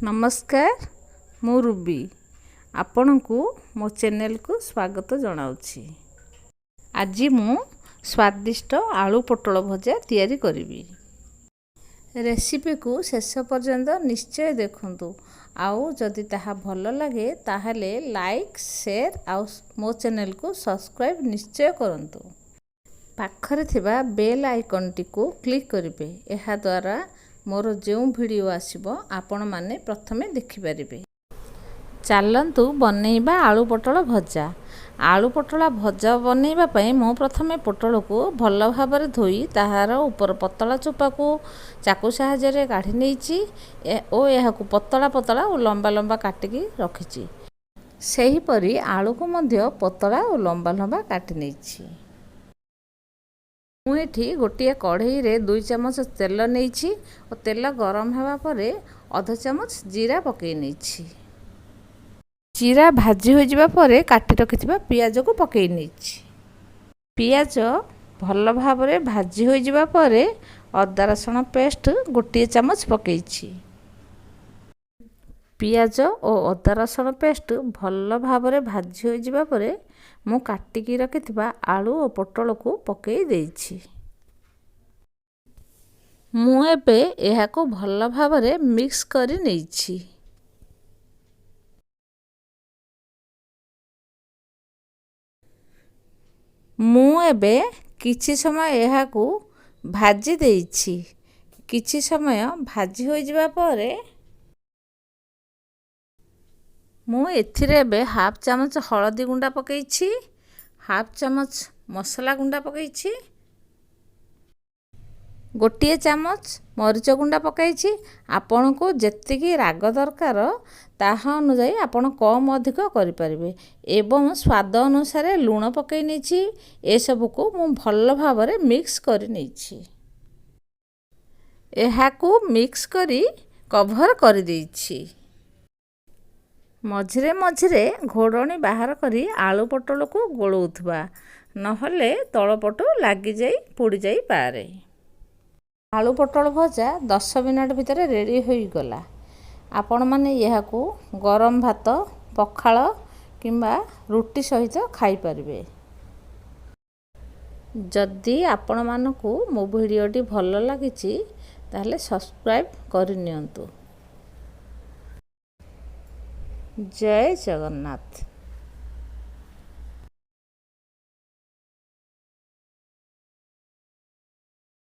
ନମସ୍କାର, ମୁଁ ରୁବି, ଆପଣଙ୍କୁ ମୋ ଚ୍ୟାନେଲକୁ ସ୍ୱାଗତ ଜଣାଉଛି। ଆଜି ମୁଁ ସ୍ୱାଦିଷ୍ଟ ଆଳୁ ପୋଟଳ ଭଜା ତିଆରି କରିବି। ରେସିପିକୁ ଶେଷ ପର୍ଯ୍ୟନ୍ତ ନିଶ୍ଚୟ ଦେଖନ୍ତୁ ଆଉ ଯଦି ତାହା ଭଲ ଲାଗେ, ତାହେଲେ ଲାଇକ୍, ସେୟାର ଆଉ ମୋ ଚ୍ୟାନେଲକୁ ସବସ୍କ୍ରାଇବ୍ ନିଶ୍ଚୟ କରନ୍ତୁ। ପାଖରେ ଥିବା ବେଲ୍ ଆଇକନ୍ଟିକୁ କ୍ଲିକ୍ କରିବେ। ଏହାଦ୍ୱାରା ମୋର ଯେଉଁ ଭିଡ଼ିଓ ଆସିବ, ଆପଣମାନେ ପ୍ରଥମେ ଦେଖିପାରିବେ। ଚାଲନ୍ତୁ ବନେଇବା ଆଳୁ ପୋଟଳ ଭଜା। ଆଳୁ ପୋଟଳ ଭଜା ବନେଇବା ପାଇଁ ମୁଁ ପ୍ରଥମେ ପୋଟଳକୁ ଭଲ ଭାବରେ ଧୋଇ ତାହାର ଉପର ପତଳା ଚୋପାକୁ ଚାକୁ ସାହାଯ୍ୟରେ କାଢ଼ି ନେଇଛି ଓ ଏହାକୁ ପତଳା ପତଳା ଓ ଲମ୍ବା ଲମ୍ବା କାଟିକି ରଖିଛି। ସେହିପରି ଆଳୁକୁ ମଧ୍ୟ ପତଳା ଓ ଲମ୍ବା ଲମ୍ବା କାଟି ନେଇଛି। ମୁଁ ଏଠି ଗୋଟିଏ କଢ଼େଇରେ 2 ଚାମଚ ତେଲ ନେଇଛି ଓ ତେଲ ଗରମ ହେବା ପରେ ଅଧ ଚାମଚ ଜିରା ପକାଇ ନେଇଛି। ଜିରା ଭାଜି ହୋଇଯିବା ପରେ କାଟି ରଖିଥିବା ପିଆଜକୁ ପକାଇ ନେଇଛି। ପିଆଜ ଭଲ ଭାବରେ ଭାଜି ହୋଇଯିବା ପରେ ଅଦା ରସୁଣ ପେଷ୍ଟ 1 ଚାମଚ ପକାଇଛି। ପିଆଜ ଓ ଅଦା ରସୁଣ ପେଷ୍ଟ ଭଲ ଭାବରେ ଭାଜି ହୋଇଯିବା ପରେ ମୁଁ କାଟିକି ରଖିଥିବା ଆଳୁ ଓ ପୋଟଳକୁ ପକାଇ ଦେଇଛି। ମୁଁ ଏବେ ଏହାକୁ ଭଲ ଭାବରେ ମିକ୍ସ କରି ନେଇଛି। ମୁଁ ଏବେ କିଛି ସମୟ ଏହାକୁ ଭାଜି ଦେଇଛି। କିଛି ସମୟ ଭାଜି ହୋଇଯିବା ପରେ ମୁଁ ଏଥିରେ ଏବେ ହାଫ୍ ଚାମଚ ହଳଦୀ ଗୁଣ୍ଡ ପକାଇଛି, ହାଫ୍ ଚାମଚ ମସଲା ଗୁଣ୍ଡ ପକାଇଛି, 1 ଚାମଚ ମରିଚ ଗୁଣ୍ଡ ପକାଇଛି। ଆପଣଙ୍କୁ ଯେତିକି ରାଗ ଦରକାର, ତାହା ଅନୁଯାୟୀ ଆପଣ କମ୍ ଅଧିକ କରିପାରିବେ ଏବଂ ସ୍ୱାଦ ଅନୁସାରେ ଲୁଣ ପକାଇ ନେଇଛି। ଏସବୁକୁ ମୁଁ ଭଲ ଭାବରେ ମିକ୍ସ କରି ନେଇଛି। ଏହାକୁ ମିକ୍ସ କରି କଭର୍ କରିଦେଇଛି। ମଝିରେ ମଝିରେ ଘୋଡ଼ଣୀ ବାହାର କରି ଆଳୁ ପୋଟଳକୁ ଗୋଳଉଥିବା, ନହେଲେ ତଳପଟୁ ଲାଗିଯାଇ ପୋଡ଼ିଯାଇପାରେ। ଆଳୁ ପୋଟଳ ଭଜା 10 ମିନିଟ୍ ଭିତରେ ରେଡ଼ି ହୋଇଗଲା। ଆପଣମାନେ ଏହାକୁ ଗରମ ଭାତ, ପଖାଳ କିମ୍ବା ରୁଟି ସହିତ ଖାଇପାରିବେ। ଯଦି ଆପଣମାନଙ୍କୁ ମୋ ଭିଡ଼ିଓଟି ଭଲ ଲାଗିଛି, ତାହେଲେ ସବସ୍କ୍ରାଇବ୍ କରିନିଅନ୍ତୁ। ଜୟ ଜଗନ୍ନାଥ।